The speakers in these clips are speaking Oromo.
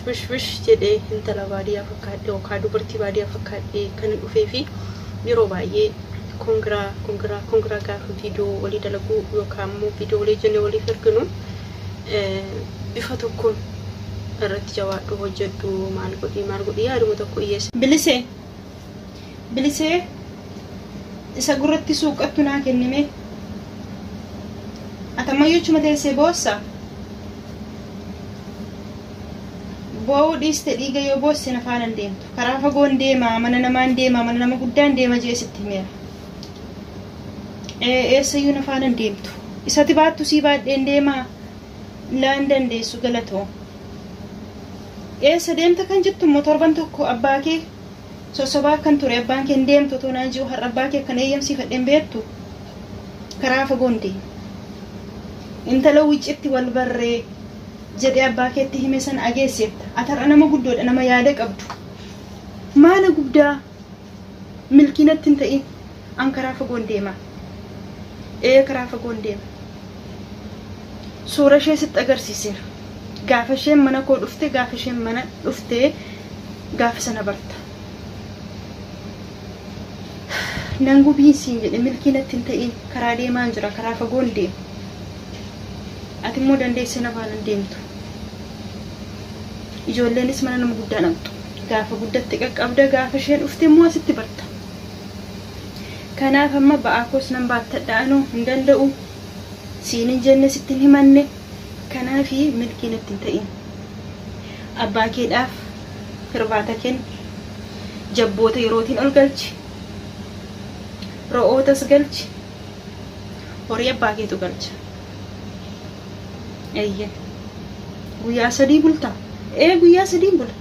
Wish wish jedhee intala baadiyyaa fakkaadhee yookaan dubartii baadiyyaa fakkaadhee kan dhufee fi yeroo baay'ee congra congra congra gaafa viidiyoo walii dalaguu yookaan immoo viidiyoo walii jennee waliif erginu bifa tokkoon irratti jabaadhu, hojjedhu, maal godhii maal godhii yaaduma tokko dhiyyeessa. Bilisee bilisee isa gurratti suuqattu naa kennime. Atammayyuu achuma teessee boossa. Boo'uu dhiiste, dhiiga yoo boosse na faana hin deemtu. Karaa fagoon deema, mana namaan deema, mana nama guddaan deema jee sitti himeera. Eessayyuu na faana hin deemtu. Isati baattu sii baadheen deema, laan dandeessu galatoo. Eessa deemta kan jettu immoo torban tokko abbaa kee sossobaa akkan ture, abbaan kee hin deemtu otoo naan jiru, har'a abbaa kee akkan eeyyamsiifadheen beektu. Karaa fagoon deema. Intala wiccitti wal barree jedhee abbaa keetti hime sana ageesseetta. Ati har'a nama guddoodha, nama yaada qabdu. Maala guddaa milkiinatti hin ta'in, an karaa fagoon deema. Ee, karaa fagoon deema. Suura ishee sitti agarsiiseera. Gaafa isheen mana koo dhufte, gaafa isheen mana dhufte, gaafa sana barta. Nan gubiin siin jedhe, milkiinatti hin ta'in, karaa deemaan jira, karaa fagoon deema. Ati immoo dandeessee na faana hin deemtu. Ijoolleenis mana nama guddaa naqxu. Gaafa guddatte qaqqabda, gaafa isheen dhufte immoo asitti barta. Kanaaf amma ba'aa koos nan baattadha, anoo hin danda'u. Siin hin jenne, sitti hin himanne. Kanaafi milkiinatti hin ta'in. Abbaa keedhaaf hirbaata kenni. Jabboota yerootiin ol galchi. Ro'ootas galchi. Horii abbaa keetu galcha. Eeyye. Guyyaa 3 bulta? Ee, guyyaa 3 bula.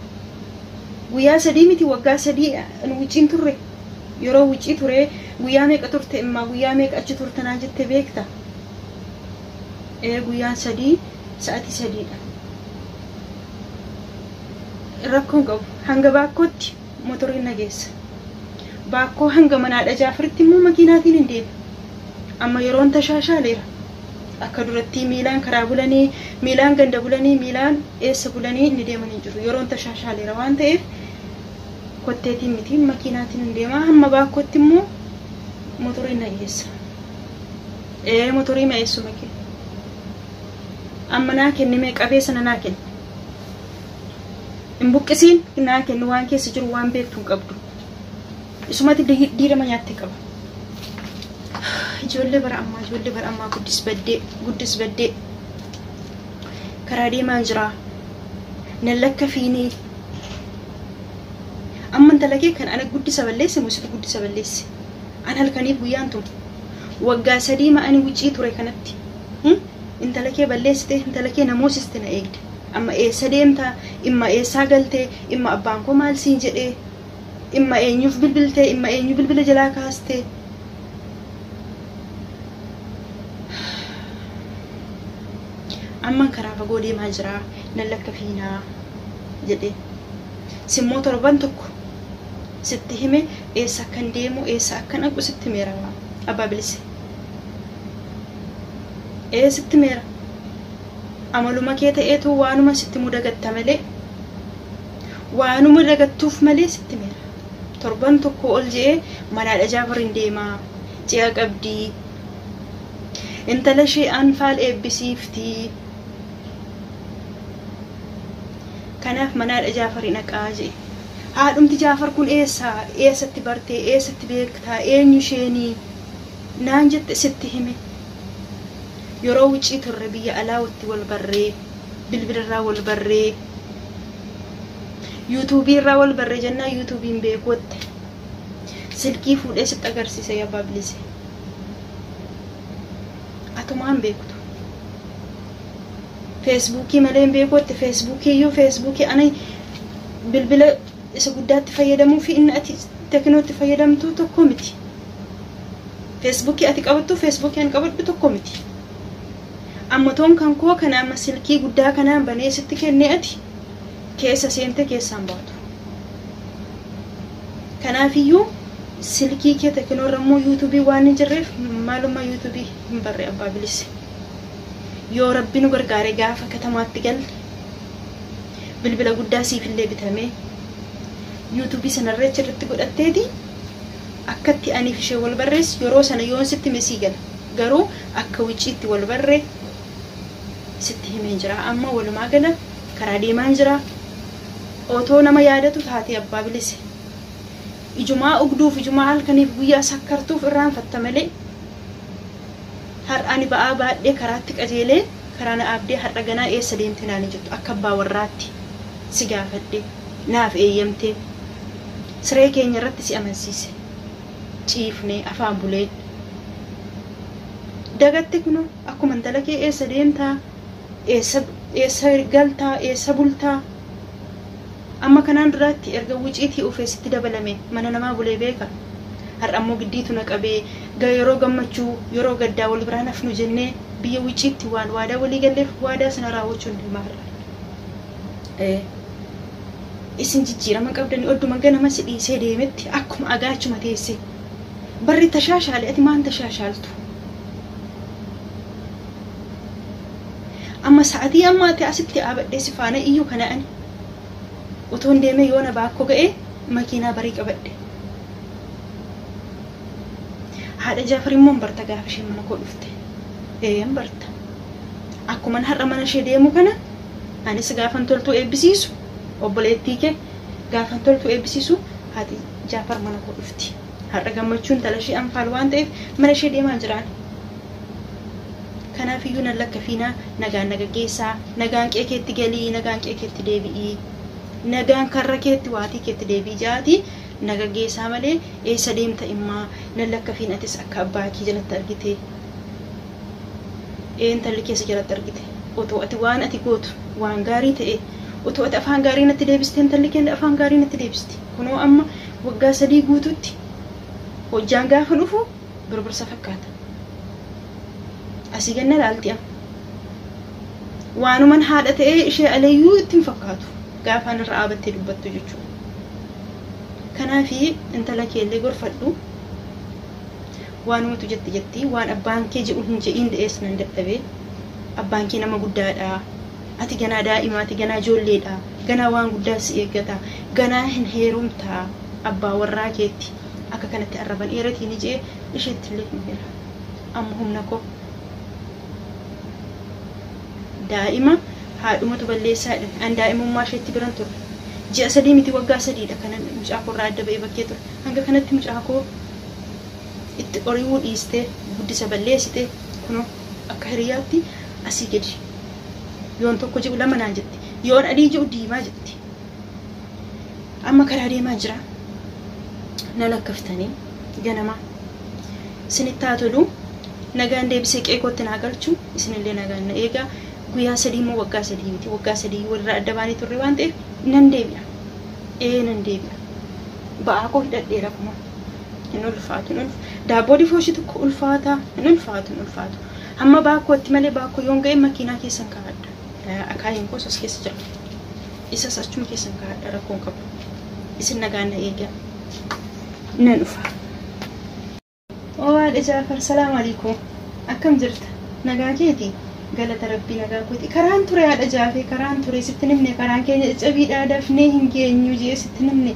Guyyaa 3 miti, waggaa 3 wuciin turre. Yeroo wucii ture guyyaa meeqa turte immaa, guyyaa meeqa achi turte naan jette beekta? Ee, guyyaan 3 sa'atii 3dha. Rakkoon qabu. Hanga baakkootti motorri na geessa. Baakkoo hanga manaadha Jaafaritti immoo makiinaatiin hin deema. Amma yeroon tashaashaaleera. Akka duratti miilaan karaa bulanii, miilaan ganda bulanii, miilaan eessa bulanii inni deemanii jiru. Yeroon tashaashaaleera waan ta'eef kotteetiin miti, makiinaatiin hin deema. Hamma baakkootti immoo motoriin na geessa. Ee, motorii ma'eessuma kee. Amma naa kennime, qabee sana naa kenni. Hin buqqisiin, naa kennu, waan keessa jiru waan beektu hin qabdu. Isumatti diirama nyaatte qaba. Ijoollee bara ammaa, ijoollee bara ammaa, guddis baddee, guddis baddee. Karaa deemaan jira. Nan lakka fiinii. Amma intala kee kan ana guddisa balleesse moo situ guddisa balleesse? An halkaniif guyyaan tuma. Waggaa 3 ma'ani wucii ture kanatti. Intala kee balleessite, intala kee namoosiste, na eegde. Amma eessa deemta? Imma eessaa galte? Imma abbaan koo maal siin jedhee? Imma eenyuuf bilbilte? Imma eenyu bilbila jalaa kaaste? Amman karaa fagoo deemaa jira, nan lakka fiinaa jedhee. Simmoo torban tokko sitti hime, eessa akkan deemu, eessa akkan dhaqu sitti himeera abbaa bilise. Ee, sitti himeera. Amaluma kee ta'eetu waanuma sitti himu dagatta malee, waanuma dagattuuf malee sitti himeera. Torban tokko ol je'ee manaadha Jaafarin deemaa. Ji'a qabdii. Intala ishee anfaal eebbisiiftii. Kanaaf manaadha Jaafarin dhaqaa je'e. Haadhumti Jaafar kun eessa? Eessatti bartee? Eessatti beektaa? Eenyu isheenii? Naan jette, sitti hime. Yeroo wucii turre biyya alaa watti wal barree, bilbilarraa wal barree, yuutuubii irraa wal barree jennaan yuutuubiin beeku watte. Silkii fuudhee sitti agarsiisa yaa bilise. Atumaan beektu. Feesbuukii malee hin beeku watte, feesbuukii iyyuu, feesbuukii ani bilbila isa guddaatti fayyadamuu fi inni ati teknootti fayyadamtu tokko miti. Feesbuukii ati qabattu, feesbuukii ani qabadhu tokko miti. Amma toon kan koo kana amma silkii guddaa kanaan banee sitti kennee ati keessa seente keessaan baatu. Kanaafiyyuu silkii kee teknoorra immoo yuutuubii waan hin jirreef maalummaa yuutuubii hin barre abbaa bilise. Yoo rabbi nu gargaare gaafa katamaatti galle Bilbila guddaa siifillee bitamee yuutuubii sanarra irratti godhatteeti akkatti aniif ishee wal barrees yeroo sana yoon sitti mesii gala. Garuu akka wicciitti wal barree sitti himeen jira. Amma walumaa gala karaa deemaan jira. Otoo nama yaadatu taatee abbaa bilise. Ijumaa ugduuf ijumaa halkaniif guyyaa sakkartuuf irraanfatta malee har'a ani ba'aa baadhee karaatti qajeelee karaa na dhaabdee har'a ganaa eessa deemte naan jettu akka abbaa warraatti si gaafadhe naaf eeyyamtee siree keenya irratti si amansiise ciifnee afaan bulee dagatte kunoo akkuma intala kee eessa deemtaa eessa galtaa eessa bultaa amma kanaan duraatti erga wuciitii ufee sitti dabalame mana namaa bulee beeka. Har'a ammoo giddiitu na qabee yeroo gammachuu yeroo gaddaa wal biraan hafnu jennee biyya wuciitti waan waadaa walii galleef waadaa sana raawwachuun deemaa har'a. Isin jijjiirama qabdanii odduma ganama si dhiisee deemetti akkuma agaachuma teesse barri tashaashaale ati maan tashaashaaltu? Amma sa'atii ammaa ati asitti dhaabadhee si faana iyyuu kana ani utuun deemee yoona baakko ga'ee makiinaa barii qabadhe. Haadha Jaafar immoo barta gaafa isheen mana koo dhufte. Eeyyan barta. Akkuman har'a mana ishee deemu kana anis gaafan toltuu eebbisiisu obboleettii kee gaafan toltuu eebbisiisu haati Jaafar mana koo dhufti. Har'a gammachuun intala ishee anfaal waan ta'eef mana ishee deemaa jiraan. Kanaaf iyyuu nan lakkafiinaa nagaan naga geessaa nagaan qe'ee keetti galii nagaan qe'ee keetti deebi'ii nagaan karra keetti waatii keetti deebi'ii jaati naga geessaa malee eessa deemta immaa nan lakkafiin atis akka abbaa kee jalatti argite intalli keessa jalatti argite otoo ati waan ati gootu waan gaarii ta'e otoo ati afaan gaarii natti deebiste intalli keenya afaan gaarii natti deebisti kunoo amma waggaa 3 guututti hojjaan gaafa dhufu birbirsa fakkaata. Asii ganna laalti amma waanuman haadha ta'ee ishee aleeyyuu ittiin fakkaatu gaafaan irra dhaabattee dubbattu jechuudha. Kanaafi intala keellee gorfadhu waanumatu jetti jetti waan abbaan kee jedhu hin jedhiin da'ees nan dadhabee abbaan kee nama guddaadha ati ganaa daa'ima ati ganaa ijoolleedha ganaa waan guddaa si eeggata ganaa hin heerumtaa abbaa warraa keetti akka kanatti arraban dheeratiin ijee isheetti illee hin heera amma humna koo daa'ima haadhumatu balleessaadha an daa'imummaa isheetti biran ture ji'a 3 miti waggaa 3dha kanan mucaa koo irraa adda ba'ee bakkee ture hanga kanatti mucaa koo itti qoriwuu dhiistee guddisa balleessite kunoo akka hiriyaatti asii gadi yoon tokko ji'u lama naan jetti yoon adii ji'u diimaa jetti amma karaa deemaa jira na lakkaftanii ganama isinitti haa tolu nagaan deebisee qe'ee kootti naa galchu isinillee nagaan na eegaa guyyaa 3 immoo waggaa 3 miti waggaa 3 walirraa adda baanee turre waan ta'eef nan deebi'a nan deebi'a ba'aa koo hidhadheera kuma hin ulfaatu hin ulfaatu daabboo difooshi tokko ulfaata hin ulfaatu hin ulfaatu hamma baakkootti malee baakkoo yoon ga'e makiinaa keessan kaa'adha akaayiin koos as keessa jira isas achuma keessan kaa'adha rakkoon qabu isin nagaan na eegaa nan dhufa. Oo haadha Jaafar salaamu alaikum akkam jirta nagaa keeti galata rabbii nagaa kooti karaan ture haadha Jaafee karaan ture sitti nimne karaan keenya caccabiidhaa dafnee hin geenyu jee sitti nimne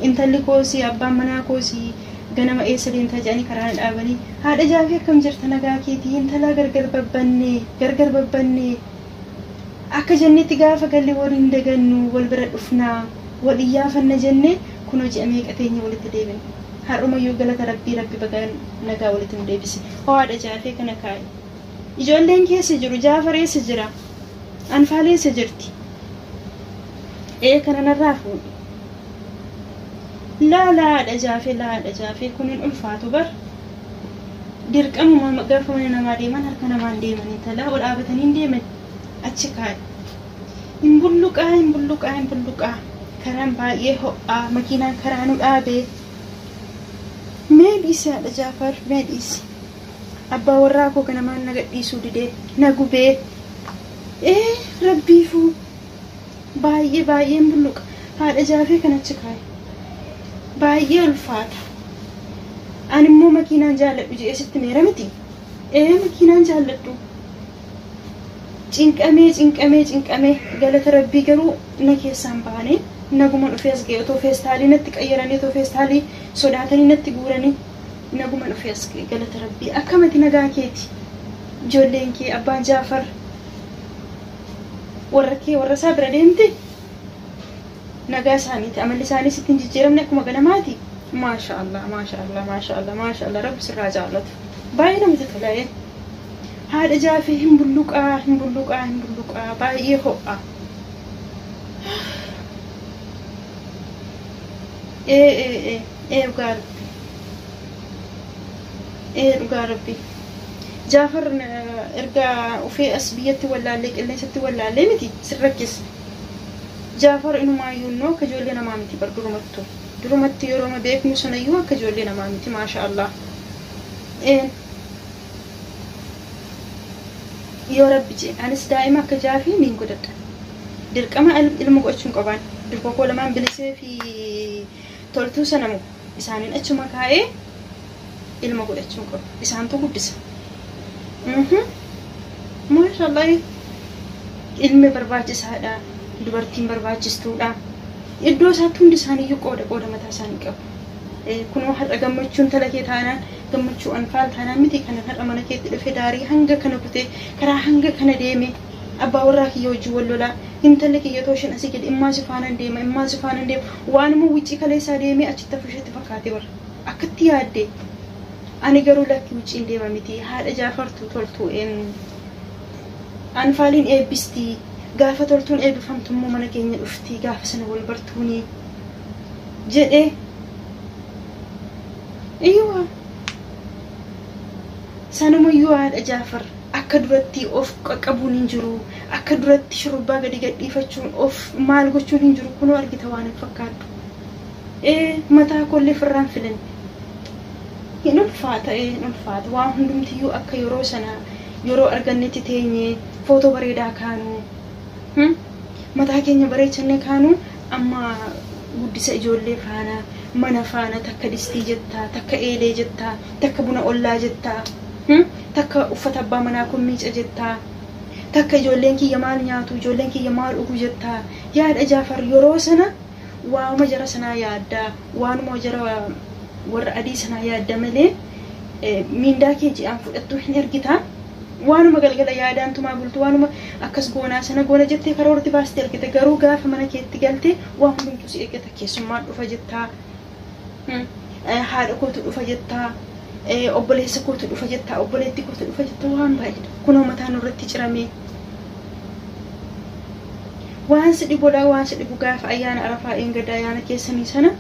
intalli koosii abbaan manaa koosii ganama eessa deemtaa jedhanii karaa dhaabanii haadha Jaafee akkam jirta nagaa keetii intala gargar babbannee akka jennetti gaafa galle waliin dagannu wal bira dhufnaa wal iyyaafanna jennee kunoo ji'a meeqa teenya walitti deebine har'umayyuu galata rabbii rabbi baga nagaa walitti nu deebise haadha Jaafee kana kaa'e ijoolleen keessa jiru Jaafar eessa jira Anfaal eessa jirti kana narraa fuudhi laa haadha Jaafee laa haadha Jaafee kun hin ulfaatu bar dirqamuma gaafa mana namaa deeman harka namaan deeman intala ol dhaabatanii hin deeman achi kaa'e hin bulluqaa hin bulluqaa hin bulluqaa karaan baay'ee ho'aa makiinaan karaa nu dhaabee mee dhiisi haadha Jaafar mee dhiisi abbaa warraa koo ganamaan na gadhiisuu didee na gubee rabbiifuu baay'ee baay'een bulluqa haadha Jaafee kan achi kaa'e baay'ee ulfaata ani immoo makiinaan jaalladhu jedhee sitti meera miti makiinaan jaalladhu Cinqamee cinqamee cinqamee galata rabbii garuu na keessaan baane naguma dhufee as ga'e. Otoo feestaalii natti qayyaranii, otoo feestaalii sodaatanii natti guuranii, naguma dhufee as ga'e, galata rabbii. Akkamati nagaa keeti? Ijoolleen kee, abbaan Jaafar, warra kee, warra isaa bira deemte, nagaa isaaniiti? Amalli isaanii sitti hin jijjiiramne, akkuma ganamaati? Maasha Allah, maasha Allah, maasha Allah, maasha Allah, rabbi sirraa jaallatu. Baay'ee namatti tola. Haadha Jaafee, hin bulluqaa, hin bulluqaa, hin bulluqaa, baay'ee ho'a. Ee ee ee ee, dhugaa rabbi, ee dhugaa rabbi. Jaafar erga ufee as biyyatti wallaallee, qilleensatti wallaallee miti sirrakkisa. Jaafar inumaayyuu innoo akka ijoollee namaa miti bar. Durumattu durumatti yeroo beeknu sanayyuu akka ijoollee namaa miti, maasha Allah. Ee, yoo rabbi jee anis daa'ima akka Jaafii niin godhadha. Dirqama ilma godhachuun qabaan durba koo lamaan Bilisee fi Toltuu sanamu isaaniin achuma kaa'ee ilma godhachuun qabu. Isaantu guddisa. Maashaallah, ilmi barbaachisaadha. Dubartiin barbaachistuudha. Iddoo isaatti hundi isaaniiyyuu qooda qooda mataa isaanii qabu. Kunoo har'a gammachuun tala kee taanaan, gammachuu Anfaal taanaan miti kana har'a mana keetti dhufe, daarii hanga kana kutee, karaa hanga kana deeme, abbaa warraa kiyya wajjin wal lolaa, intalli kiyya too isheen asii gadi immaa si faanaan deema, immaa si faanaan deema, waanuma wuccii kaleessaa deemee achitti hafu isheetti fakkaate warra akkatti yaadde. Ani garuu lakki, wucciin deema miti, haadha Jaafartu Toltuu Anfaaliin eebbistii, gaafa Toltuun eebbifamtu immoo mana keenya dhufti, gaafa sana wal bartuuni jedhee. Iyyuu sanumayyuu haadha Jaafar, akka duratti of qaqqabuun hin jiru, akka duratti shurrubbaa gadi gadhiifachuun, of maal gochuun hin jiru. Kunoo argita waan hin fakkaadhu. Ee, mataa koollee firraan filanne. Hin ulfaata, ee hin ulfaata. Waan hundumtiyyuu akka yeroo sana yeroo argannetti teenyee footoo bareedaa kaanu, mataa keenya bareechannee kaanu, amma guddisa ijoollee faana, mana faana, takka distii jettaa, takka eelee jettaa, takka buna ollaa jettaa, takka uffata abbaa manaa kun miica jettaa, takka ijoolleen kiyya maal nyaatu, ijoolleen kiyya maal dhugu jettaa. Yaada Jaafar, yeroo sana waanuma jara sanaa yaaddaa, waanuma jara warra adii sanaa yaadda malee miindaa kee ji'aan fudhattuu hin ergitaa. Waanuma galgala yaadaan tumaa bultu, waanuma akkas goonaa sana goona jettee karoorti baastee ergite. Garuu gaafa mana keetti galte waan hundumtuu si eeggata. Keessummaan dhufa jettaa, haadha kootu dhufa jettaa, obboleessa kootu dhufa jettaa, obboleetti kootu dhufa jettaa, waan baay'eedha. Kunoo mataan irratti ciramee waan si dhibudha. Waan si dhibu gaafa ayyaana Arafaa eengada ayyaana keessanii sana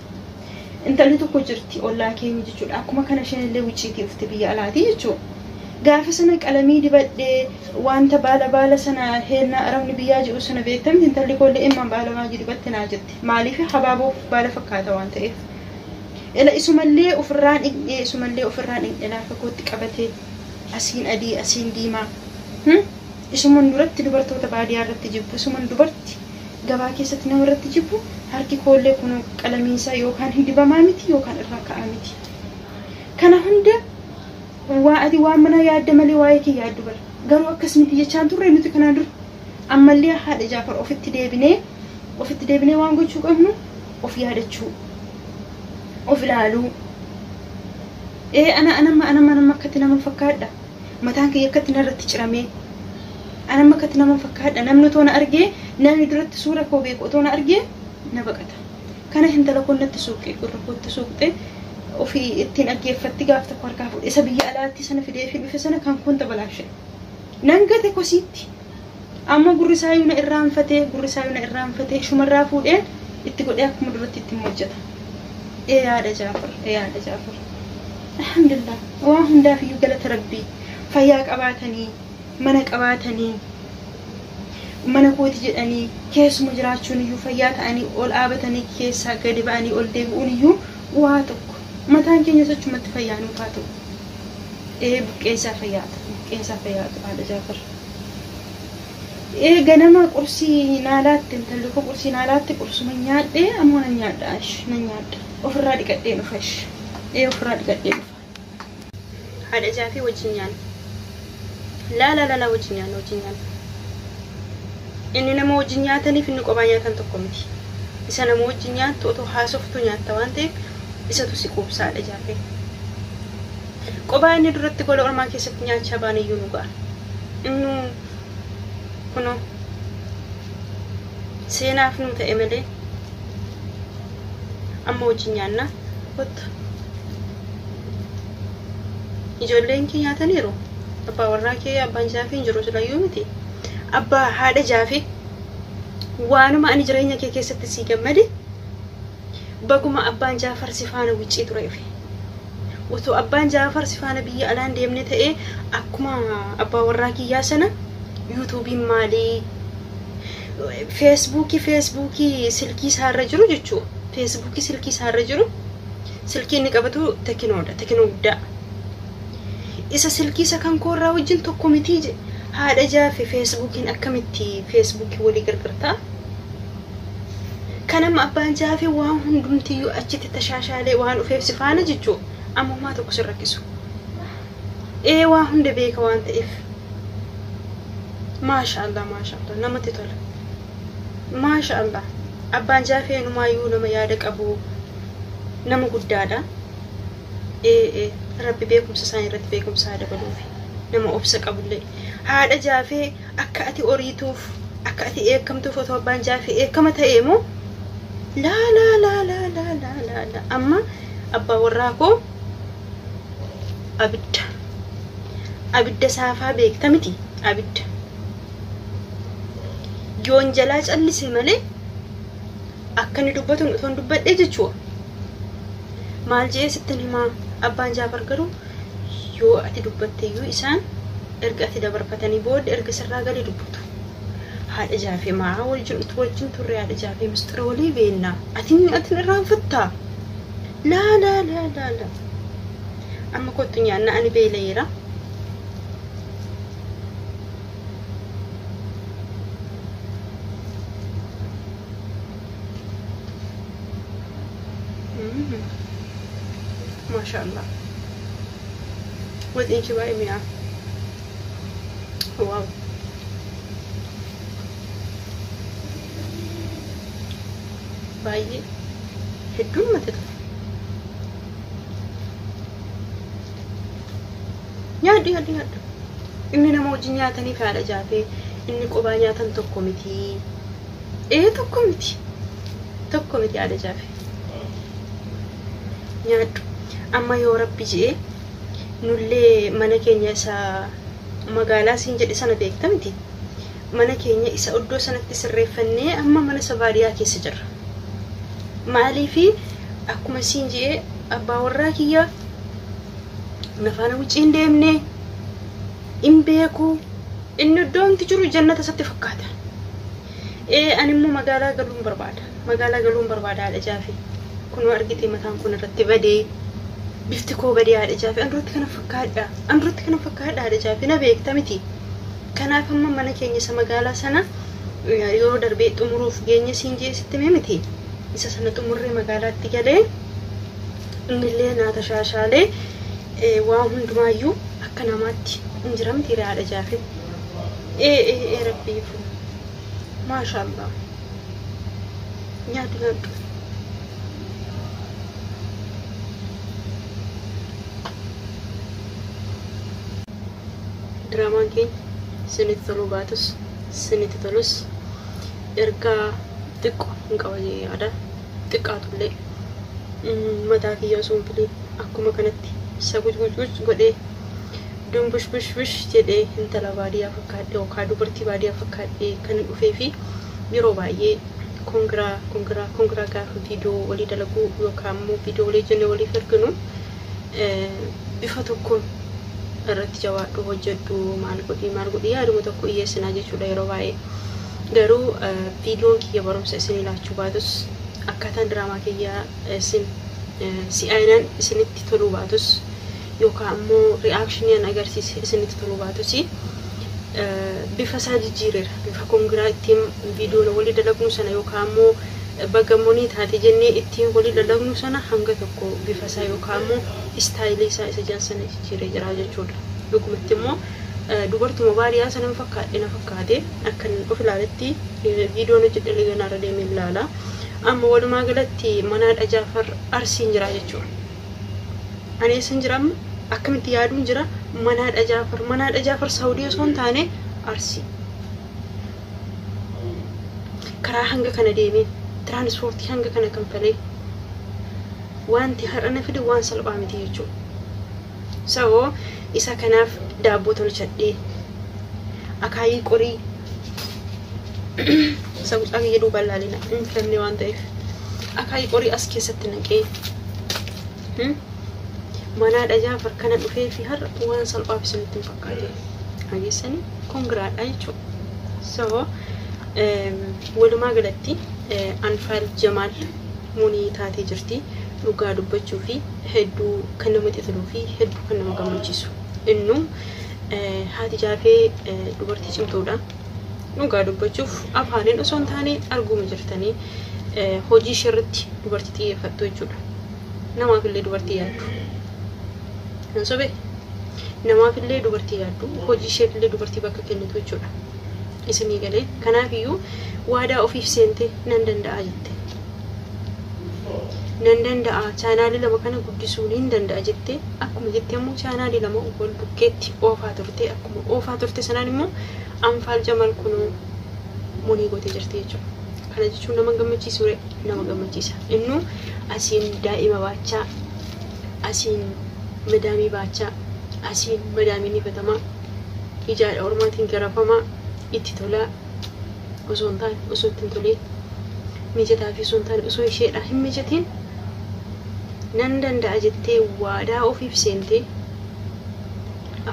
intalli tokko jirti ollaa keenya jechuudha. Akkuma kana isheen illee wucciitii dhufte, biyya alaatii jechuudha. Gaafa sana qalamii dibadhee, wanta baala baala sana heennaa arabni biyyaa jedhu sana beektamti. Intalli koollee immaan baala maagii dibatte naa jette. Maaliif? Habaaboo baala fakkaata waan ta'eef. Ila isumallee ofirraan dhiqnee, isumallee ofirraan dhiqnee, laafa kootti qabatee, asiin adii asiin diimaa. Isuman duratti dubartoota baadiyyaa irratti jibbu, isuman dubarti gabaa keessatti nama irratti jibbu, harki koollee kun qalamiinsaa yookaan hin dibamaa miti yookaan irraa ka'aa miti. Kana hunda waa ati waan mana yaadda malee waa'ee kee yaaddu bara. Garuu akkas miti jechaan turre nuti kanaan dura. Ammallee haadha Jaafar, ofitti deebinee, ofitti deebinee waan gochuu qabnu of yaadachuu, of ilaaluu. Ee, ana anamma anamma anamma akkatti nama fakkaadha. Mataan kiyya akkatti narratti ciramee. Anamma akkatti nama fakkaadha. Namni otoo na argee, namni duratti suura koo beeku otoo na argee na baqata. Kana intala koo natti suuqee, gurra kootti suuqxee ofii ittiin dhaggeeffatti, gaaf tokko harkaa fuudhe, isa biyya alaatti sana fidee fi dhufe sana kan koon tabalaashe. Nan gate kosiitti. Amma gurri isaa na irraanfatee, gurri isaa na irraanfatee, shumarraa fuudheen itti godhee akkuma duratti ittiin hojjeta. Ee yaada Jaafar, ee yaada Jaafar. Alhamdulillah, waan hundaaf iyyuu galata rabbii. Fayyaa qabaatanii, mana qabaatanii, mana kooti jedhanii keessuma jiraachuun iyyuu, fayyaa ta'anii ol dhaabatanii keessaa gadi ba'anii ol deebi'uun iyyuu waa tokko. Mataan keenya sochumatti fayyaa nuuf haa ta'u. Ee, buqqeensaa fayyaa ta'u, buqqeensaa fayyaa ta'u, haadha Jaafar. Ee, ganama qursii naalaatte, intalli koo qursii naalaatte, qursuma nyaadhee ammoo nan nyaadha, ish nan nyaadha. Ofirraa dhiqadhee dhufa, ish. Ee, ofirraa dhiqadhee dhufa. Haadha Jaafii, wajjin nyaanna. Laa laa laa, wajjin nyaanna, wajjin nyaanna. Inni nama wajjin nyaataniif inni qophaa nyaatan tokko miti. Isa nama wajjin nyaattu otoo haasoftu nyaatta waan ta'eef isatu si quubsaadha jaafee. Qophaa inni duratti gola ormaa keessatti nyaachaa baan iyyuu nu ga'a. Innu kunoo seenaaf nu ta'e malee amma wajjin nyaanna kottu. Ijoolleen kee nyaataniiru. Abbaa warraa kee abbaan jaafee hin jiru silayyuu miti. Abbaa haadha jaafee waanuma ani jireenya kee keessatti sii gammade baguma abbaan Jaafar si faana wuccii tureef. Otoo abbaan Jaafar si faana biyya alaan deemne ta'ee akkuma abbaa warraa kiyyaa sana yuutuubiin maalii feesbuukii silkii isaarra jiru jechuudha. Feesbuukii silkii isaarra jiru silkii inni qabatu tekinoodha, tekinoo guddaa. Isa silkii isa kan koorraa wajjin tokko mitii je. Haadha jaafe feesbuukiin akkamitti feesbuukii walii gargar ta'a? Kanama abbaan jaafe waan hundumtiyyuu achitti tashaashaalee waan dhufeef si faana jechuudha. Amma homaa tokko si rakkisu. Ee waan hunda beeka waan ta'eef. Maasha Allah, maasha Allah, namatti tola. Maasha Allah. Abbaan jaafee numaayyuu nama yaada qabu, nama guddaadha. Ee Rabbi beekumsa isaanii irratti beekumsa haa dabaluufi. Nama obsa qabullee. Haadha jaafee akka ati oriituuf, akka ati eekamtuuf otoo abbaan jaafee eekama ta'ee moo? Laa laa laa laa laa laa laa laa. Amma abbaa warraa koo abidda. Abidda saafaa beekta miti? Abidda. Yoon jalaa callise malee akka inni dubbatu otoo hin dubbadhe jechuudha. Maal je'ee sittin himaa? Abbaan Jaafar garuu yoo ati dubbatte iyyuu isaan erga ati dabarfatanii booda erga sirraa galee dubbatu. Haadha jaafee maa wajjin turre haadha jaafee mistira walii beennaa. Atin irraanfattaa? Laa laa laa laa laa. Amma kottu nyaanna ani beela'eera. Maasha Allah. Waxiin kee baay'ee mi'aa. Waaw. Baay'ee hedduu namatti tola. Nyaadhu nyaadhu nyaadhu. Inni nama wajjin nyaataniif haadha jaafee inni qophaa nyaatan tokko miti. Ee tokko miti. Tokko miti haadha jaafee. Nyaadhu. Amma yoo Rabbi je'e nullee mana keenya isa magaalaa siin jedhe sana beekta miti. Mana keenya isa iddoo sanatti sirreeffannee amma mana isa baadiyyaa keessa jirra. Maaliifi akkuma siin je'e abbaa warraa kiyya nafaana wuccii hin deemne hin beeku inni iddoon jiru jannata isatti fakkaata. Ee ani immoo magaalaa galuun barbaada. Magaalaa galuun barbaada haadha jaafee. Kunoo argite mataan kun irratti badee bifti koo badee haadha jaafee anduratti kana fakkaadha. Anduratti kana fakkaadha haadha jaafee na beekta miti. Kanaaf amma mana keenya isa magaalaa sana yeroo darbee xumuruuf geenye siin jee sitti hime miti. Isa sana xumurree magaalaatti galee innillee naa tashaashaalee waan hundumaayyuu akka namaatti hin jira miti haadha jaafee. Ee ee ee Rabbiifu. Maasha Allah. Nyaadhu nyaadhu. Diraamaan keenya isinitti toluu baatus isinitti tolus ergaa xiqqoo hin qaba jedhee yaada. Xiqqaatullee mataa kiyya osoo hin filiin akkuma kanatti isa guj guj guj godhee dumbush bush bush jedhee intala baadiyyaa fakkaadhee yookaan dubartii baadiyyaa fakkaadhee kan dhufee fi yeroo baay'ee kongiraa kongiraa kongiraa gaafa viidiyoo walii dalaguu yookaan immoo viidiyoo walii jennee waliif erginu bifa tokkoon irratti jabaadhu hojjedhu maal godhii maal godhii yaaduma tokko iyyeessinaa jechuudha yeroo baay'ee. Garuu viidiyoon kiyya barumsa isinii laachuu baatus akkaataan diraamaa kiyya isin si'aayinaan isinitti toluu baatus yookaan immoo ri'aakshinii an agarsiise isinitti toluu baatus bifa isaa jijjiireera. Bifa kongiraa ittiin viidiyoon walii dalagnu sana yookaan immoo baga monii taate jennee ittiin walii dalagnu sana hanga tokko bifa isaa yookaan immoo istaayilii isaa isa jan sana jijjiiree jira jechuudha. Dhugumatti immoo Dubartuma baadiyyaa sanan fakkaadhe na fakkaate akkan of ilaaletti viidiyoon hojjedhe ganaarra deemee ilaala. Amma walumaa galatti mana haadha Jaafar Arsiin jira jechuudha. Ani eessan jira amma? Akkamitti yaaduun jira? Mana haadha Jaafar, mana haadha Jaafar Saawudii osoo hin taane Arsii. Karaa hanga kana deemee tiraanispoortii hanga kana kanfalee wanti har'a na fide waan salphaa miti jechuudha. So isa kanaaf daabboo tolchadhee akaayii qorii isa mucaa kiyya duubaan laalina hin filamne waan ta'eef akaayii qorii as keessatti naqee mana haadha Jaafar kana dhufee fi har'a waan salphaaf isinitti hin fakkaate. Dhageessanii kongiraadha jechuudha. So walumaa galatti Anfaal Jamaal munii taatee jirti. Dhugaa dubbachuu fi hedduu kan namatti toluu fi hedduu kan nama gammachiisu. Innu haati Jaafee dubartii cimtuudha. Dhugaa dubbachuuf afaaniin osoo hin taane arguuma jirtanii hojii ishee irratti dubartii xiyyeeffattu jechuudha. Namaafillee dubartii yaaddu. Hin sobee? Namaafillee dubartii yaaddu, hojii isheefillee dubartii bakka kennitu jechuudha. Isinii galee? Kanaafiyyuu waadaa ofiif seente nan danda'a jette. Nan danda'a, chaanaalii lama kana guddisuu niin danda'a jette. Akkuma jette immoo chaanaalii lama wal bukkeetti oofaa turte. Akkuma oofaa turte sanaan immoo Anfaal Jamal kunoo munii gootee jirti jechuudha. Kana jechuun nama gammachiisu, nama gammachiisa. Innuu asiin daa'ima baachaa, asiin madaamii baachaa, asiin madaamiin ifatamaa, ijaadha ormaatiin garafamaa, itti tolaa osoo hin taane, osoo itti hin toleen, mijataa fi osoo hin taane, osoo isheedha hin mijatiin nan danda'a jettee waadaa ofiif seentee,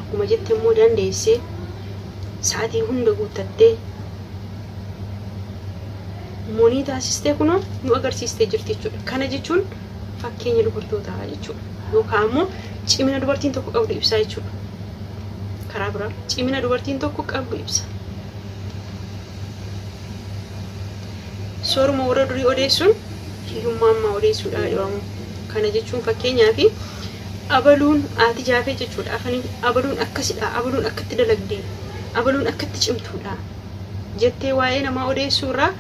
akkuma jette immoo dandeessee, sa'atii hunda guuttattee monii taasistee kunoo nu agarsiistee jirti jechuudha. Kana jechuun fakkeenya dubartootaa jechuudha. Yookaan immoo cimina dubartiin tokko qabdu ibsaa jechuudha. Karaa biraa cimina dubartiin tokko qabdu ibsa. Sooruma warra durii odeessuun hiyyummaa ammaa odeessuudha jedhamu. Kana jechuun fakkeenyaaf abaluun haati Jaafee jechuudha. Afaniin abaluun akkasidha, abaluun akkatti dalagdee, abaluun akkatti cimtuudha jettee waa'ee namaa odeessuu irraa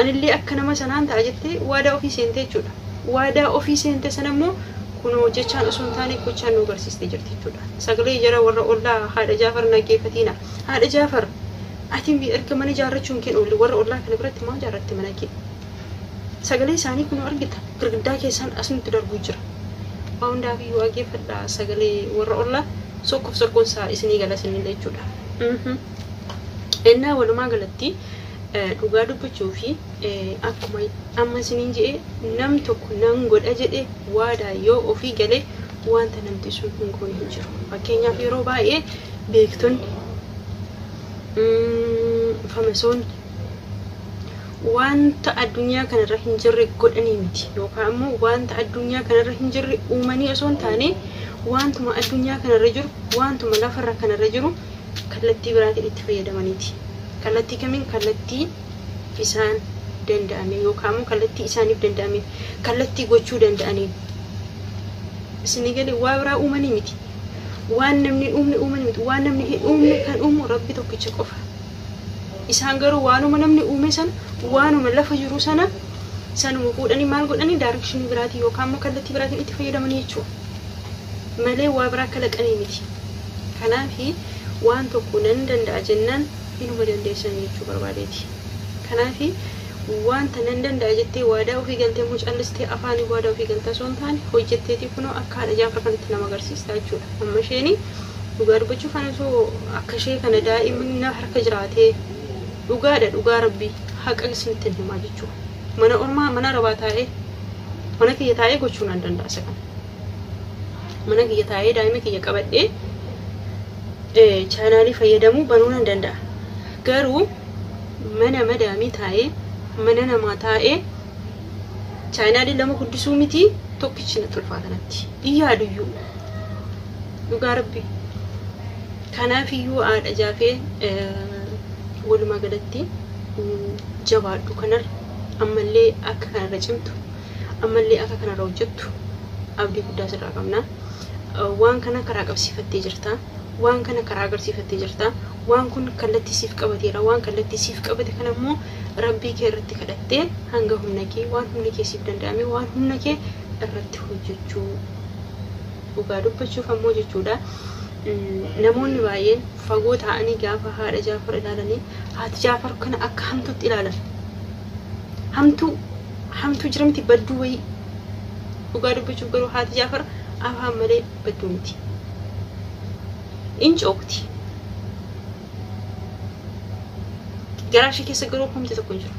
anillee akka nama sanaan ta'a jettee waadaa ofii seentee jechuudha. Waadaa ofii seente sana immoo kunoo jechaan osoo hin taane gochaan nu agarsiistee jirti jechuudha. Sagalee jara warra ollaa haadha Jaafar naggeeffatiina. Haadha Jaafar, ati erga mana ijaarrachuun kee oolli warra ollaa kana biratti maa ijaarratte mana kee? Sagalee isaanii kunoo argita. Girgiddaa keessaan as nutti darbuu jira. Waa hundaaf iyyuu dhaggeeffadhaa, sagalee warra ollaa sokkof sokkoon isaa isinii gala isinillee jechuudha. Innaa walumaa galatti dhugaa dubbachuu fi akkuma amma isiniin jedhe, nam tokko nan godha jedhe waadaa yoo ofii galee wanta namti sun hin goone hin jiru. Fakkeenyaaf yeroo baay'ee beektonni, famasoonni wanta addunyaa kanarra hin jirre godhanii miti, yookaan immoo wanta addunyaa kanarra hin jirre uumanii osoo hin taane, wantuma addunyaa kanarra jiru, wantuma lafarra kanarra jiru kallattii biraatiin itti fayyadamaniiti. Kallattii kamiin? Kallattii isaan danda'ame yookaan immoo kallattii isaaniif danda'ame, kallattii gochuu danda'aniin. Isinii galee? Waa biraa uumanii miti. Waan namni hin uumne uumanii miti. Waan namni hin uumne kan uumu Rabbi tokkicha qofa. Isaan garuu waanuma namni uume sana, waanuma lafa jiru sana, sanuma fuudhanii maal godhanii, direction biraatiin yookaan immoo kallattii biraatiin itti fayyadamanii jechuudha. Malee waa biraa kalaqanii miti. Kanaafi waan tokko nan danda'a jennaan inuma dandeessan jechuu barbaadeeti. Kanaafi wanta nan danda'a jettee waadaa ofii galtee immoo callistee afaanii waadaa ofii galtee osoo hin taane hojjetteetii kunoo akka haadha Jaafar kanatti nama agarsiista jechuudha. Amma isheeni dhugaa dubbachuuf ani osoo akka ishee kana daa'imni na harka jiraatee, dhugaadha, dhugaa Rabbii haqa isinitti hin himaa jechuudha. Mana ormaa, mana arabaa taa'ee, mana kiyya taa'ee gochuu nan danda'a isa kana. Mana kiyya taa'ee daa'ima kiyya qabadhee chaanaalii fayyadamuu banuu nan danda'a. Garuu mana madaamii taa'ee, mana namaa taa'ee chaanaalii lama guddisuu miti, tokkichi natti ulfaata natti. Iyaaduyyuu dhugaa Rabbi. Kanaafiyyuu haadha Jaafee, walumaa galatti jabaadhu. Kanarra ammallee akka kanarra cimtu, ammallee akka kanarra hojjettu abdii guddaa sirraa qabna. Waan kana karaa qabsiifattee jirta. Waan kana karaa agarsiifattee jirta. Waan kun kallattii siif qabateera. Waan kallattii siif qabate kana immoo Rabbii kee irratti kadhattee hanga humna kee waan humni kee siif danda'ame waan humna kee irratti hojjechuu dhugaa dubbachuuf ammoo jechuudha. Namoonni baay'een fagoo taa'anii gaafa haadha Jaafar ilaalanii haati Jaafar kana akka hamtuutti ilaalan. Hamtuu hamtuu jira miti badduu wayii. Dhugaa dubbachuuf garuu haati Jaafar afaan malee badduu miti. In cookti. Garaa ishee keessa garuu homti tokko hin jiru.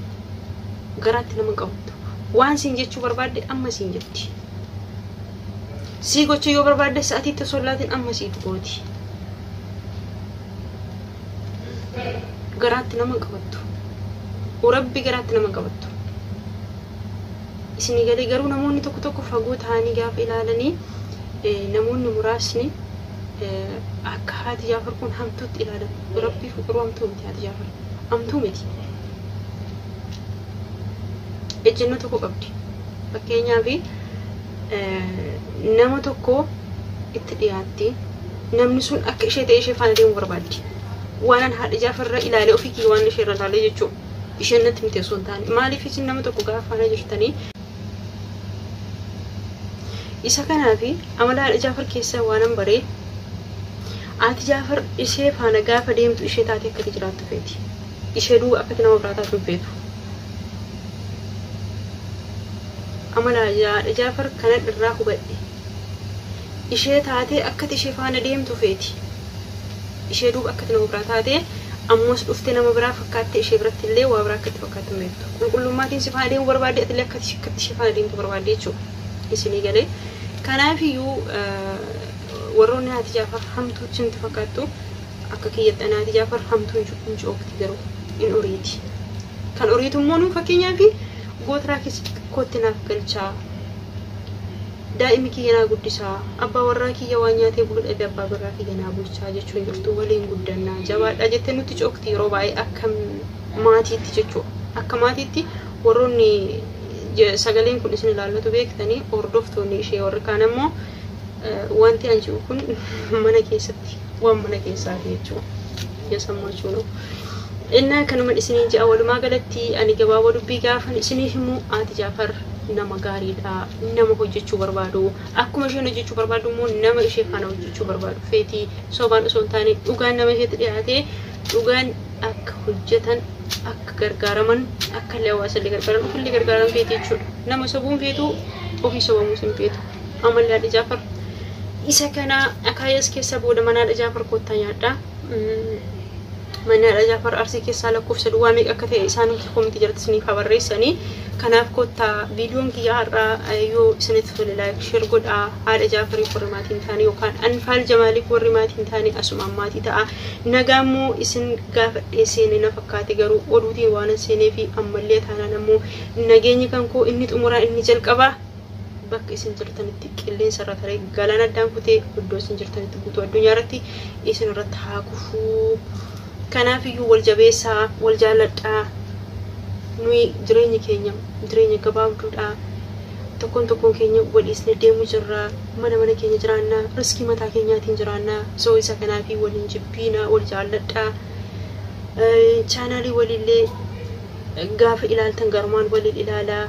Garaatti nama hin qabattu. Waan siin jechuu barbaadde amma siin jetti. Sii gochuu yoo barbaadde sa'atiitti osoo hin laatin amma siif gooti. Garaatti nama hin qabattu. Rabbi garaatti nama hin qabattu. Isinii galee garuu namoonni tokko tokko fagoo ta'anii gaafa ilaalanii namoonni muraasni akka haati Jaafar kun hamtuutti ilaalan. Rabbii garuu hamtuu miti haati Jaafar. Hamtuu miti. Ejjennoo tokko qabdi. Fakkeenyaaf nama tokko itti dhiyaatti. Namni sun akka ishee ta'e ishee faana deemuu barbaaddi. Waanan haadha Jaafar irra ilaalee ofii kiyya waan ishee irra ilaalee jechuudha. Isheen natti miti osoo hin taane. Maaliif isin nama tokko gaafa faana jirtanii isa kanaafi amala haadha Jaafar keessaa waanan baree haati Jaafar ishee faana gaafa deemtu ishee taatee akkati jiraattu feeti. Ishee duuba akkati nama biraa taatu hin feetu. Amala haadha Jaafar kanan irraa hubadhe. Ishee taatee akkati ishee faana deemtu feeti. Ishee duuba akkati nama biraa taatee ammas dhuftee nama biraa fakkaattee ishee biratti illee waa biraa akkatti fakkaattu hin beektu. Qulqullummaatiin si faana deemuu barbaadde atillee akkati akkatti ishee faana deemtu barbaadde jechuudha. Isinii galee. Kanaafiyyuu warroonni haati Jaafar hamtuu isinitti fakkaattu akka kiyyatti ana haati Jaafar hamtuu hin cookti garuu hin oriiti. Kan oriitu immoo nuun fakkeenyaaf gootiraa keessatti kootti naaf galchaa. Daa'imi kiyya naa guddisaa, abbaa warraa kiyya waan nyaatee bulu dhabe abbaa birraa kiyya naa bulchaa jechuu hin jirtu waliin guddannaa jabaadhaa jettee nutti cookti yeroo baay'ee akka maatiitti jechuudha. Akka maatiitti warroonni sagaleen kun isin ilaallatu beektanii hordoftoonni ishee warri kaan ammoo wanti an jiru kun mana keessatti waan mana keessaati jechuudha. Yasammaachuu ነው. Innaa kanuma isiniin je'a walumaa galatti ani gabaaboo dubbii gaafan isinii himu haati Jaafar nama gaariidha. Nama hojjechuu barbaadu. Akkuma isheen hojjechuu barbaadu immoo nama ishee faana hojjechuu barbaadu. Feetii sobaan osoo hin taane dhugaan nama isheetti dhiyaatee dhugaan akka hojjetan akka gargaaraman akka illee hawaasa illee gargaaran ofillee gargaaran feeti jechuudha. Nama sobuun feetu ofii sobamuus hin feetu. Amalli haadha Jaafar isa kana akaayas keessa booda mana haadha Jaafar koottaa nyaadha. Manni haadha Jaafar Arsii keessaa lakkoofsa duwwaa meeqa akka ta'e isaanumti koomiti jalatti isiniif haa barreessanii. Kanaaf koottaa viidiyoon kiyya har'aa yoo isinitti tole like share godhaa haadha Jaafariif warri maatii hin taane yookaan Anfaal Jamaaliif warri maatii hin taane asumaan maatii ta'a. Nagaa immoo isin gaafadhee seene na fakkaate garuu oduutiin waan seenee fi ammallee taanaan ammoo nageenyi kan koo inni xumuraa inni jalqabaa bakka isin jirtanitti qilleensa irra taree galaana addaan kutee iddoo isin jirtanitti guutuu addunyaa irratti isin irratti haa kufuu. Kanaafiyyuu wal jabeessaa, wal jaalladhaa. Nuyi jireenyi keenya jireenya gabaabduudha. Tokkoon tokkoon keenya wal dhiisnee deemu jirra. Mana mana keenya jiraannaa. Riskii mataa keenyaatiin jiraannaa. So isa kanaafi waliin jibbiina, wal jaalladhaa. Chaanaalii walillee gaafa ilaaltan garumaan waliin ilaalaa.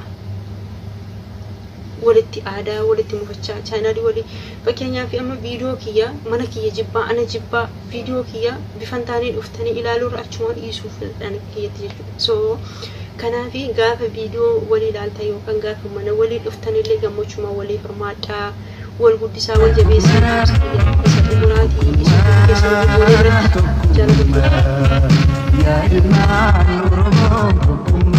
Walitti aadaa, walitti mufachaa, chaanaalii walii fakkeenyaaf amma viidiyoo kiyya mana kiyya jibbaa, ana jibbaa viidiyoo kiyya bifan taanee dhuftanii ilaaluurra achumaan dhiisuu filadhaan kiyyatti jechuudha. So kanaafi gaafa viidiyoo walii ilaaltan yookaan gaafa mana walii dhuftanillee gammachumaa walii hirmaadhaa, wal guddisaa, wal jabeessaa dhaamsa kiyya isa xumuraatii isa keessan walii biratti jaallattu. Yaa ilmaan Oromoo tokkummaa.